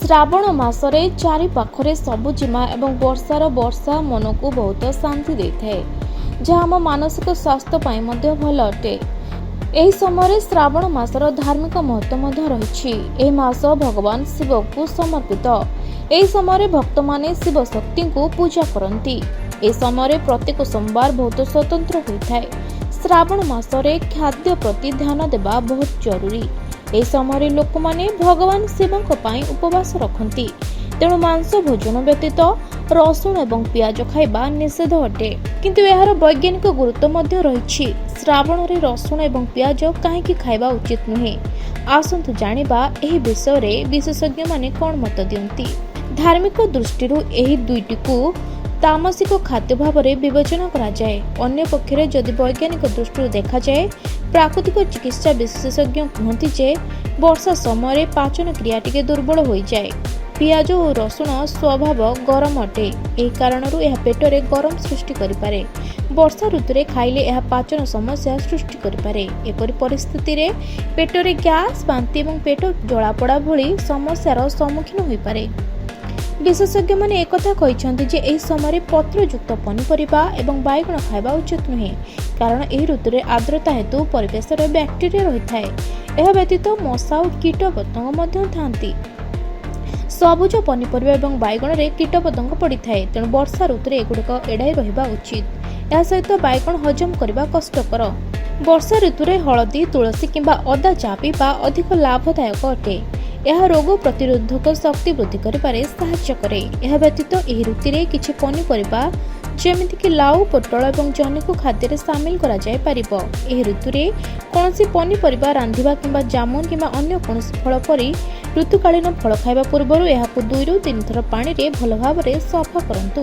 ଶ୍ରାବଣ ମାସରେ ଚାରିପାଖରେ ସବୁଜିମା ଏବଂ ବର୍ଷାର ବର୍ଷା ମନକୁ ବହୁତ ଶାନ୍ତି ଦେଇଥାଏ, ଯାହା ଆମ ମାନସିକ ସ୍ୱାସ୍ଥ୍ୟ ପାଇଁ ମଧ୍ୟ ଭଲ ଅଟେ। ଏହି ସମୟରେ ଶ୍ରାବଣ ମାସର ଧାର୍ମିକ ମହତ୍ତ୍ୱ ମଧ୍ୟ ରହିଛି। ଏହି ମାସ ଭଗବାନ ଶିବଙ୍କୁ ସମର୍ପିତ। ଏହି ସମୟରେ ଭକ୍ତମାନେ ଶିବ ଶକ୍ତିଙ୍କୁ ପୂଜା କରନ୍ତି। ଏହି ସମୟରେ ପ୍ରତ୍ୟେକ ସୋମବାର ବହୁତ ସ୍ୱତନ୍ତ୍ର ହୋଇଥାଏ। ଶ୍ରାବଣ ମାସରେ ଖାଦ୍ୟ ପ୍ରତି ଧ୍ୟାନ ଦେବା ବହୁତ ଜରୁରୀ। ଏହି ସମୟରେ ଲୋକମାନେ ଭଗବାନ ଶିବଙ୍କ ପାଇଁ ଉପବାସ ରଖନ୍ତି, ତେଣୁ ମାଂସ ଭୋଜନ ବ୍ୟତୀତ ରସୁଣ ଏବଂ ପିଆଜ ଖାଇବା ନିଷେଧ ଅଟେ। କିନ୍ତୁ ଏହାର ବୈଜ୍ଞାନିକ ଗୁରୁତ୍ୱ ମଧ୍ୟ ରହିଛି। ଶ୍ରାବଣରେ ରସୁଣ ଏବଂ ପିଆଜ କାହିଁକି ଖାଇବା ଉଚିତ ନୁହେଁ, ଆସନ୍ତୁ ଜାଣିବା ଏହି ବିଷୟରେ ବିଶେଷଜ୍ଞମାନେ କ'ଣ ମତ ଦିଅନ୍ତି। ଧାର୍ମିକ ଦୃଷ୍ଟିରୁ ଏହି ଦୁଇଟିକୁ ତାମସିକ ଖାଦ୍ୟ ଭାବରେ ବିବେଚନା କରାଯାଏ। ଅନ୍ୟପକ୍ଷରେ ଯଦି ବୈଜ୍ଞାନିକ ଦୃଷ୍ଟିରୁ ଦେଖାଯାଏ, ପ୍ରାକୃତିକ ଚିକିତ୍ସା ବିଶେଷଜ୍ଞ କୁହନ୍ତି ଯେ ବର୍ଷା ସମୟରେ ପାଚନ କ୍ରିୟା ଟିକେ ଦୁର୍ବଳ ହୋଇଯାଏ। ପିଆଜ ଓ ରସୁଣ ସ୍ୱଭାବ ଗରମ ଅଟେ। ଏହି କାରଣରୁ ଏହା ପେଟରେ ଗରମ ସୃଷ୍ଟି କରିପାରେ। ବର୍ଷା ଋତୁରେ ଖାଇଲେ ଏହା ପାଚନ ସମସ୍ୟା ସୃଷ୍ଟି କରିପାରେ। ଏପରି ପରିସ୍ଥିତିରେ ପେଟରେ ଗ୍ୟାସ୍, ବାନ୍ତି ଏବଂ ପେଟ ଜଳାପୋଡ଼ା ଭଳି ସମସ୍ୟାର ସମ୍ମୁଖୀନ ହୋଇପାରେ। ବିଶେଷଜ୍ଞମାନେ ଏକଥା କହିଛନ୍ତି ଯେ ଏହି ସମୟରେ ପତ୍ରଯୁକ୍ତ ପନିପରିବା ଏବଂ ବାଇଗଣ ଖାଇବା ଉଚିତ ନୁହେଁ, କାରଣ ଏହି ଋତୁରେ ଆର୍ଦ୍ରତା ହେତୁ ପରିବେଶରେ ବ୍ୟାକ୍ଟେରିଆ ରହିଥାଏ। ଏହା ବ୍ୟତୀତ ମଶା ଓ କୀଟପତଙ୍ଗ ମଧ୍ୟ ଥାନ୍ତି। ସବୁଜ ପନିପରିବା ଏବଂ ବାଇଗଣରେ କୀଟପତଙ୍ଗ ପଡ଼ିଥାଏ, ତେଣୁ ବର୍ଷା ଋତୁରେ ଏଗୁଡ଼ିକ ଏଡ଼ାଇ ରହିବା ଉଚିତ। ଏହା ସହିତ ବାଇଗଣ ହଜମ କରିବା କଷ୍ଟକର। ବର୍ଷା ଋତୁରେ ହଳଦୀ, ତୁଳସୀ କିମ୍ବା ଅଦା ଚା ପିଇବା ଅଧିକ ଲାଭଦାୟକ ଅଟେ। ଏହା ରୋଗ ପ୍ରତିରୋଧକ ଶକ୍ତି ବୃଦ୍ଧି କରିବାରେ ସାହାଯ୍ୟ କରେ। ଏହା ବ୍ୟତୀତ ଏହି ଋତୁରେ କିଛି ପନିପରିବା ଯେମିତିକି ଲାଉ, ପୋଟଳ ଏବଂ ଜହ୍ନିକୁ ଖାଦ୍ୟରେ ସାମିଲ କରାଯାଇପାରିବ। ଏହି ଋତୁରେ କୌଣସି ପନିପରିବା ରାନ୍ଧିବା କିମ୍ବା ଜାମୁନ କିମ୍ବା ଅନ୍ୟ କୌଣସି ଫଳ ପରି ଋତୁକାଳୀନ ଫଳ ଖାଇବା ପୂର୍ବରୁ ଏହାକୁ 2ରୁ 3 ଥର ପାଣିରେ ଭଲ ଭାବରେ ସଫା କରନ୍ତୁ।